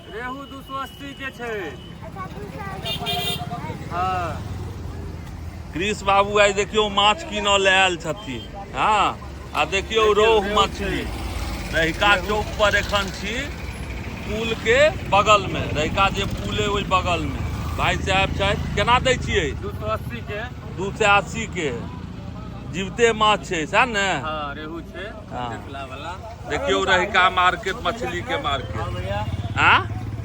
रेहू 280 के छै। हाँ। कृष बाबू आइ देखियौ माछ कीनऽ लए आयल छथिन। हँ, आ देखियौ रोहु मछली। रहिका चौक पर एखन छी, पुल के बगल में, रहिका जे पुल है ओहि बगल में भाई साहब छथि। केना दै छियै? 280 के। 280 के जीवते माछ छै, सएह ने? हाँ, रेहू छै। हाँ। देखला वाला। देखियौ रहिका मार्केट, मछली के मार्केट। हाँ भैया। आ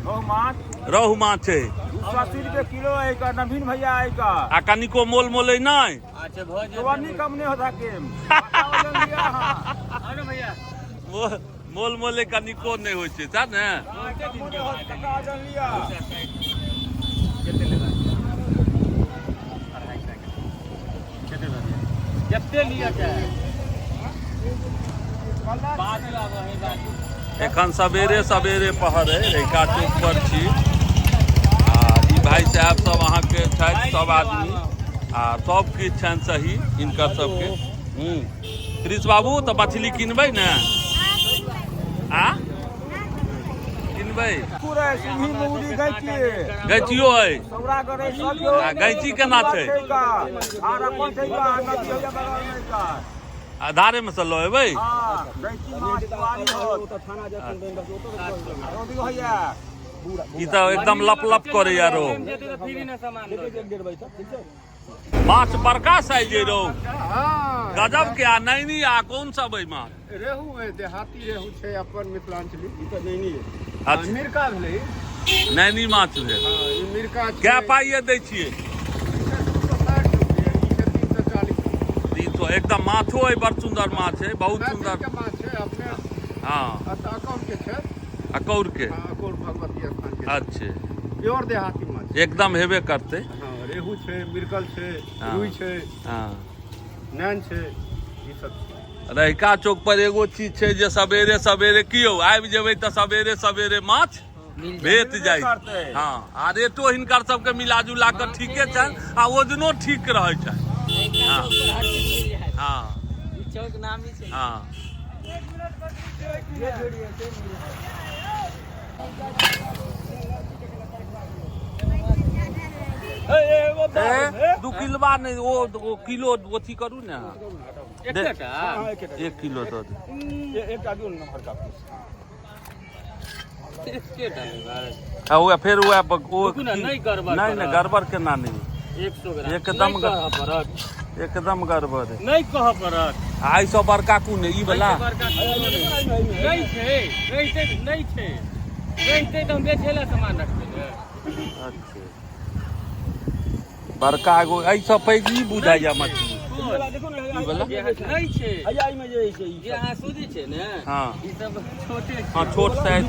रोहु माछ। रोहु माछ है। 280 रुपये किलो है का नवीन भैया है का। आ कनिको मोल मोले नहीं? अच्छा, भऽ जेतै। चौवन्नी कम नहीं होता के। आउ ने भैया। मोल मोले कनिको नहि होइ छै, सएह ने? कते लेबै? 250 के। कते दऽ दिअ? कते लिअ के है? बाजू आब अहीं बाजू। एखन सवेरे सवेरे पहर है, रहिका चौक पर छी आ ई भाई साहब सब अहाँके छथि, सब आदमी आ सब किछु छनि सही हिनकर सबके। कृष बाबू, तऽ मछली किनबै ने? आ किनबै? सिंघी, मुंगरी, गैची। गैचियो है? सौरा, गरै सब। आ गैची केना छै? आर अपन छै का नदी होइया बगल में का। आ धारे में से लऽ एबै? हाँ, गैची माछ बुआरी होत। रोटी होइया। ई तऽ एकदम लप लप करैया रौ। जेतै तऽ फ्री ने सामान दऽ देब। माछ बड़का साइज है रौ, गजब के। आ नैनी आ कोन सब है माछ? रेहू है, देहाती रेहू छै, अपन मिथिलांचली। ई तऽ नैनी है। अच्छा। मिरका भेलै ई। नैनी माछ भेल। हँ, ई मिरका छै। कै पाइए दै छियै? 260 रुपये ई छै, 340। 300। एकदम माछो है, बड़ सुंदर माछ है, बहुत सुंदर। मैथिल के माछ छै अपने। एतऽ अकौर के छै। अकौर के? हँ, अकौर भगवती स्थान के। अच्छे। प्योर देहाती माछ। एकदम हेबे करतै। हँ, रेहू छै, मिरकल छै, रुई छै, नैन छै, ई सब छै। रहिका चौक पर एगो चीज छै जे सवेरे सवेरे कियो आबि जेबै तऽ सवेरे सवेरे माछ भेट जाइ। हँ, आ रेटो हिनकर सबके मिला जुला कऽ ठीके छनि आ वजनो ठीक रहै छनि। हँ हँ चौक नामी छै। हँ। ए, 2 किलवा नहि, ओ किलो अथी करू ने। एकेटा? 1 किलो दऽ दे। एकटा दियौ ने नम्हर का पीस। एकेटा लेबै? आ उएह फेर उएह ओ रुकू ने, नहि गड़बड़ नहि नहि करब। गड़बड़ केना नहि? 100 ग्राम। एकदम। नहि कहऽ पड़त। एकदम गड़बड़ है। नहि कहऽ पड़त। आ एहिसँ बड़का कोन है, ई वला? एहिसँ बड़का कोनो नहि। नहि छै, रहितै नहि छै, रहितै तऽ हम बेचै लए सामान रखबै ने। अच्छा, बड़का एगो एहिसँ पैघ ई बुझाइया मछली। कोन? ई वला। जे नहि छै। हैया एहिमे जे छै ई। जे अहाँ सूजी छै ने, ई सब छोटे छै। हँ, छोट साइज।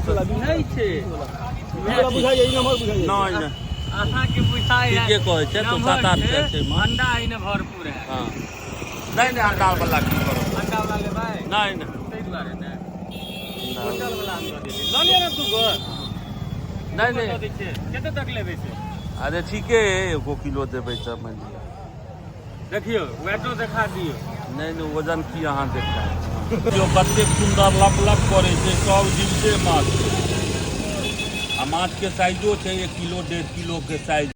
नहि छै। ई बुझाइया, ई नम्हर बुझाइया। नहि नहि। अहाँके बुझाइया। ठीके कहै छै, तो 7-8 सए छै माछ। अंडा एहिमे भरपूर है। हँ, नहि नहि, अंडा वला की करब? अंडा वाला लेबै? नहि नहि। ताहि दुआरे ने होटल वाला हम दऽ देबै, लऽ लिअ ने दूगो। नहि दऽ नहि। दै छियै, कते तक लेबै से? अरे ठीके है, 1 किलो देबै तऽ मानि लिअ। देखियौ, वेटो देखा दियौ। नहि नहि, वजन की अहाँ देखा देखियौ, कतेक सुन्दर लप लप करै छै। सब जीवते माछ छै आ माछके साइजो छै, 1 किलो 1.5 किलोके साइज।